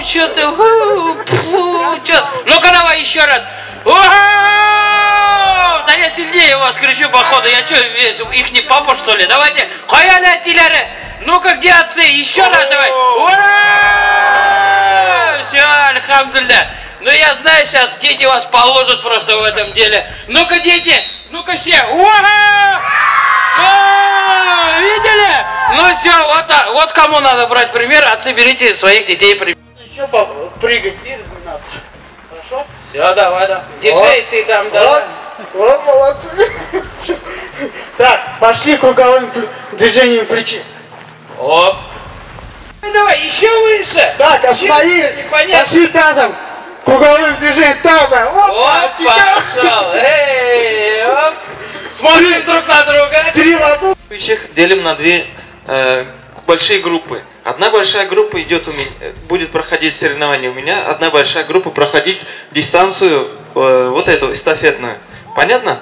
что-то, ну-ка давай еще раз. Да я сильнее вас кричу, походу. Я что, их не папа, что ли? Давайте. Ну-ка, где отцы? Еще раз давай. Ура! Все, альхамдулилля. Ну я знаю, сейчас дети вас положат просто в этом деле. Ну-ка, дети, ну-ка все. Ура! Видели? Ну все, вот, вот кому надо брать пример. Отцы, берите своих детей пример. Еще прыгать и разминаться. Хорошо? Все, давай, да. Диджей, ты там, давай. Вот, молодцы. Так, пошли круговым движением плечи. Оп. Давай, еще выше. Так, остановились. Пошли тазом. Круговым движением таза. Оп, пошел. Эй, оп. Смотрим друг на друга. Три в одну. Делим на две большие группы. Одна большая группа идет у меня, будет проходить соревнования у меня, одна большая группа проходить дистанцию, вот эту эстафетную. Понятно?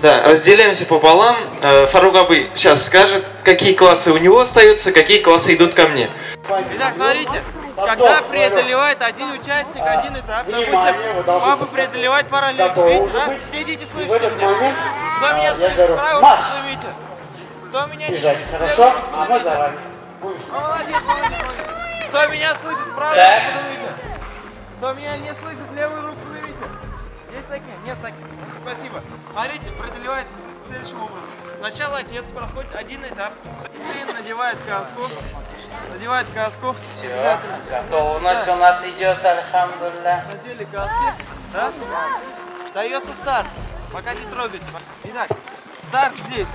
Да, разделяемся пополам. Фарук абый сейчас скажет, какие классы у него остаются, какие классы идут ко мне. Итак, смотрите, когда преодолевает один участник, один этап, допустим, папа преодолевает параллельно, видите, да? Все дети слышите меня? Кто меня слышит, правую руку поднимите. Кто меня не слышит, хорошо, а мы за вами. Молодец, молодец, молодец. Кто меня слышит, правую руку поднимите. Кто меня не слышит, левую руку поднимите. Есть такие? Нет таких. Спасибо. Смотрите, преодолевает следующим образом. Сначала отец проходит один этап. Сын надевает каску. Надевает каску. Все, готовность у нас идет, альхамдулилля. Надели каски. Да? Дается старт. Пока не трогайте. Итак, старт здесь.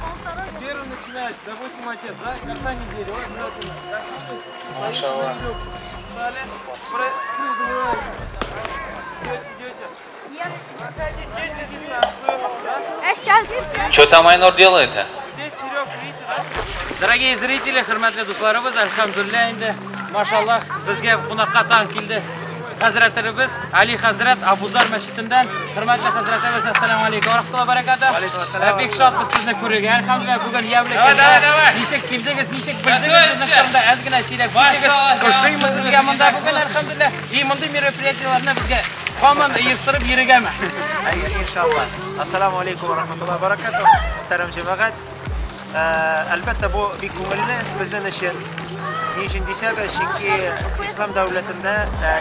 Первым начинает, допустим, отец, да? Касание дерева. Обязательно. Машаллах. Далее. Преодолеваете. Идете, идете. Что там Айнур делает-то? Здесь веревка, видите, да? Дорогие зрители, хөрмәтле дусларыбыз, альхамдулилля инде, машаллах, безгә кунакка таң килде. Хәзрәтләребез Али хәзрәт Абузар мәчетеннән. Хөрмәтле хәзрәтләребез, ассаламу алейкум ва рахматуллаһи ва баракатуһ. Бик шатбыз сезне күрергә. Альхамдулилля, бүген ямьле көндә. Ничек килдегез, ничек белдегез безнең турында әз генә сөйләп китегез. Ошыймы сезгә монда бүген, альхамдулилля. И мондый мероприятиеләрне безгә һаман оештырып йөрергәме? Иншалла. Ассаламу алейкум ва рахматуллаһи ва баракатуһ. Мөхтәрәм җәмәгать. Әлбәттә, бу бик күңелле безнең өчен. Ни өчен дисәгез, чөнки ислам дәүләтендә,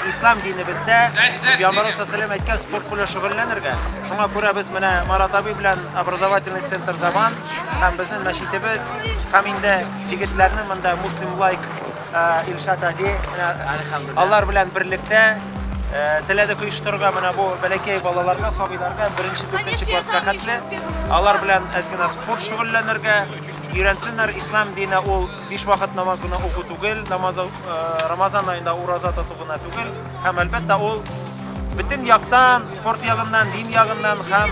ислам динебездә Пәйгамбәребез саллаллаһу алейһи әйткән спорт белән шөгыльләнергә. Шуңа күрә без менә Марат абый белән образовательный центр Заман һәм безнең мәчетебез һәм инде җегетләрнең монда Муслим лайк Илшат Ази алар белән берлектә теләдек оештырырга менә бу бәләкәй балаларга, сабыйларга 1-4 класска хәтле алар белән әз генә спорт шөгыльләнергә өйрәнсеннәр. Ислам дине ул 5 вакыт намаз гына уку түгел, намаз Рамазан аенда ураза тоту гына түгел, һәм әлбәттә ул бөтен яктан, спорт ягыннан, дин ягыннан һәм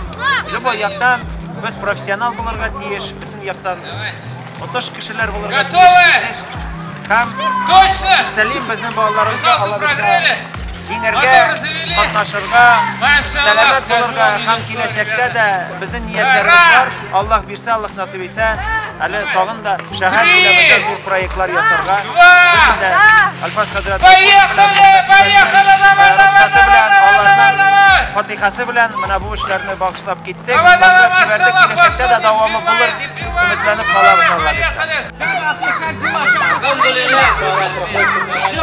любой яктан без профессионал булырга тиеш, бөтен яктан отыш кешеләр булырга тиеш. Һәм точно телим безнең балаларыбызга Алла безгә җиңәргә, катнашырга, сәламәт булырга һәм киләчәктә дә безнең ниятләребез бар. Аллаһ бирсә, Аллаһ насыйп итсә, әле тагын да шәһәр күләмендә зур проектлар ясарга. Без инде Альфас хәзрәт рөхсәте белән, аларның фатихасы белән менә бу эшләрне багышлап киттек, башлап җибәрдек. Киләчәктә дә дәвамы булыр дип өметләнеп калабыз, Алла бирсә.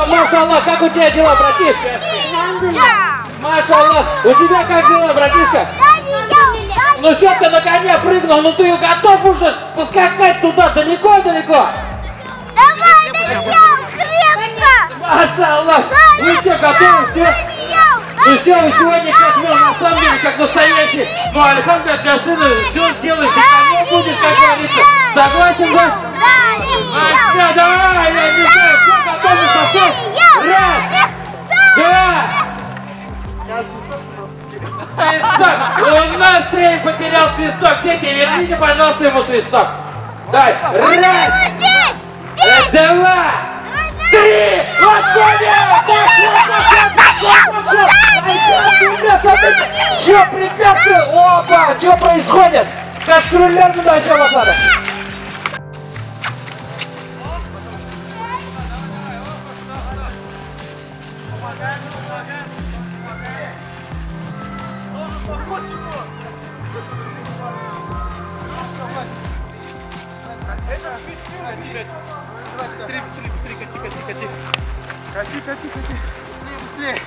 Машаллах, как у тебя дела, братишка? Машаллах, у тебя как дела, братишка? Ну что ты на коня прыгнул, ну ты готов уже поскакать туда далеко-далеко? Давай, Даниил, крепко! Машаллах, вы что, готовы все? Ну все, вы сегодня как, ну, на самом деле, как настоящий. Ну, альхамдулилля, для сына все сделаешь, и конем будешь, как говорится. Согласен, да? А все, давай, я не знаю, все готовы, пошел. Раз, два. Свисток! У нас Стрей потерял свисток. Дети, верните, пожалуйста, ему свисток. Давай, раз, два, три, вот все препятствия! Опа! Что происходит? Кастрюля туда еще пошла. Быстрее, быстрее, быстрее, кати, кати, кати. Кати, кати, кати. Быстрее, быстрее.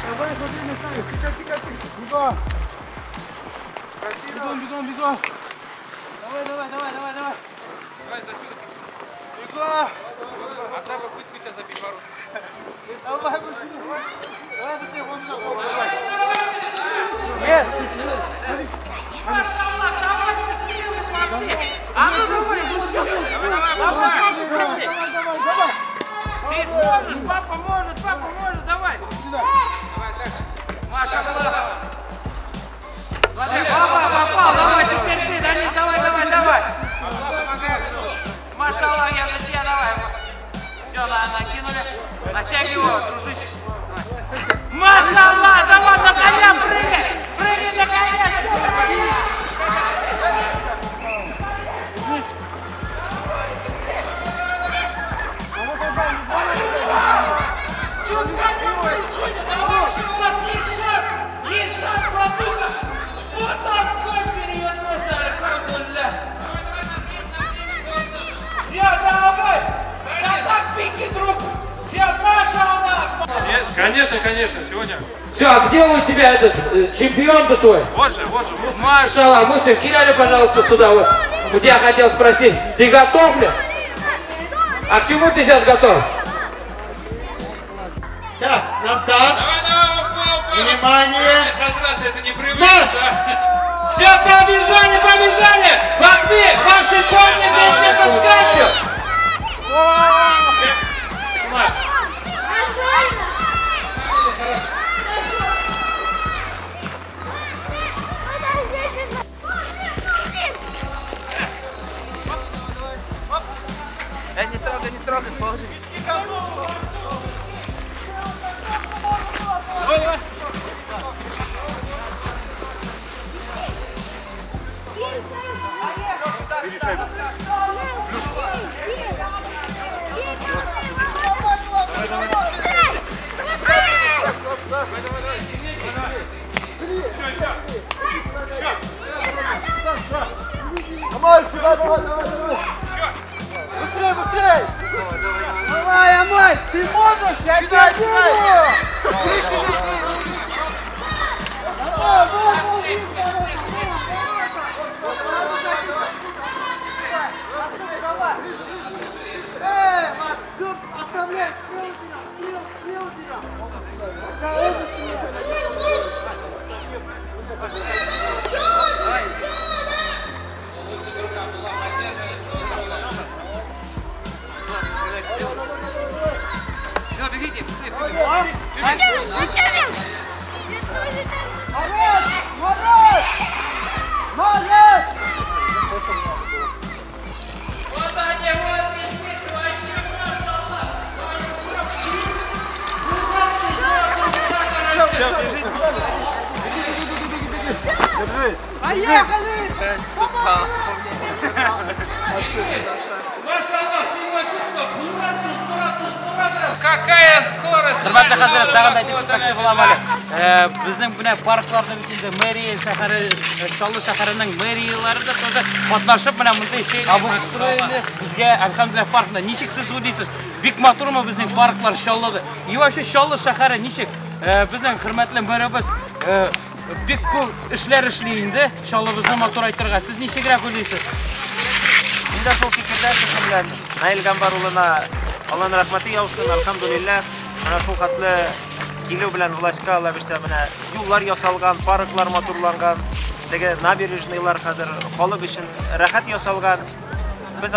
Давай, смотри, на ставь. Кати, кати. Бегом. Бегом, бегом, бегом. Давай, давай, давай, давай, давай. Давай, до сюда. Бегом. Одна попытка тебя забить ворота. Давай, быстрее. Давай, быстрее, вон туда, вон, давай. Нет. Машаллах, давай быстрее, вы пошли. А ну давай, давай, давай, давай, давай. Ты сможешь, папа может, давай. Давай, дальше. Машаллах. Папа, попал, давай, теперь ты, Данис, давай, давай, давай. Машаллах, я за тебя, давай. Все, накинули. Натягивай его, дружище. Машаллах, давай на коня прыгай! Прыгай на коня! Что с конем происходит? Давай еще у нас есть шанс! Есть шанс, братуха! Вот такой перевернулся, альхамдулиллях! Все, давай! Да так пики, друг! Все, машаллах! Нет, конечно, конечно, сегодня. Все, а где у тебя этот чемпион-то твой? Вот же, Муслим. Машаллах, Муслим, кидали, пожалуйста, сюда. Вот. Вот я хотел спросить, ты готов ли? А к чему ты сейчас готов? Так, на старт. Давай, давай, опа, опа. Внимание. Хазрат, это не привычно. Все, побежали, побежали. Бахми, ваши кони медленно скачут. Не трогай, не трогай, положи. Давай, сюда, давай, давай, давай. Быстрее, быстрее! Давай, Амаль, ты можешь? Я тебя делаю! Оставляй! Слева, слева, слева! Все, бегите, быстрее. Молодец! Молодец! Вот они, вот здесь, вообще, машаллах! Все, бежи, беги, беги, беги, держись! Поехали! Какая скорость! Хөрмәтле хәзрәт, тагын да әйтеп үтмәкче булам әле. Безнең менә паркларда бит инде мэрия шәһәре, Чаллы шәһәренең мэриялары да тоже катнашып менә мондый шей обустроили. Безгә әлхәмдүлилләһ паркны. Ничек сез уйлыйсыз? Бик матурмы безнең парклар Чаллыда? И вообще Чаллы шәһәре ничек? Безнең хөрмәтле мэрыбыз бик күп эшләр эшли инде Чаллыбызны матурайтырга. Сез ничегрәк уйлыйсыз? Мин дә шул фикердә сезнең белән. Наил Гамбар улына Аллаһның рәхмәте яусын, әлхәмдүлилләһ. Менә шул хәтле килү белән властька Алла бирсә, менә юллар ясалган, парклар матурланган, теге набережныйлар хәзер халык өчен рәхәт ясалган. Без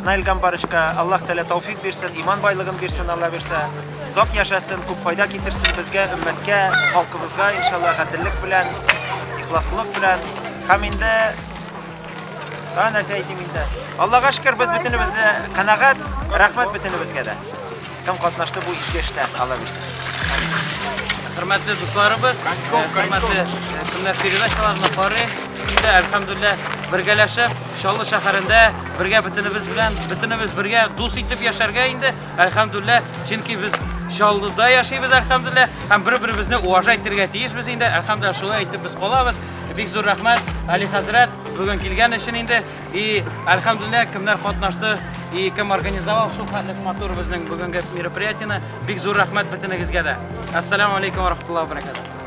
Наил Гамбарычка Аллаһ Тәгалә тәүфик бирсен, иман байлыгын бирсен, Алла бирсә, озак яшәсен, күп файда китерсен безгә, өммәткә, халкыбызга, иншаллаһ, гаделлек белән, ихласлык белән. Һәм инде тагы нәрсә әйтим инде. Аллаһка шөкер, без бөтенебезне канәгать, рәхмәт бөтенебезгә дә. Кем катнашты бу изге эштә, Алла бирсен. Хөрмәтле дусларыбыз, хөрмәтле кемнәр передачаларны карый, инде әлхәмдүлилләһ бергәләшеп Чаллы шәһәрендә бергә бөтенебез белән, бөтенебез бергә дус итеп яшәргә инде, әлхәмдүлилләһ, чөнки без Чаллыда яшибез, әлхәмдүлилләһ, һәм бер-беребезне уважать итәргә тиешбез инде. Әлхәмдүлилләһ, шулай итеп без калабыз. Бик зур рәхмәт, Али хәзрәт, бүген килгән өчен инде. И әлхәмдүлилләһ, кемнәр катнашты и кем организовал шул хәтле матур безнең бүгенге мероприятиене. Бик зур рәхмәт бөтенегезгә дә. Ассаламу алейкум ва рахматуллаһи ва баракатуһ.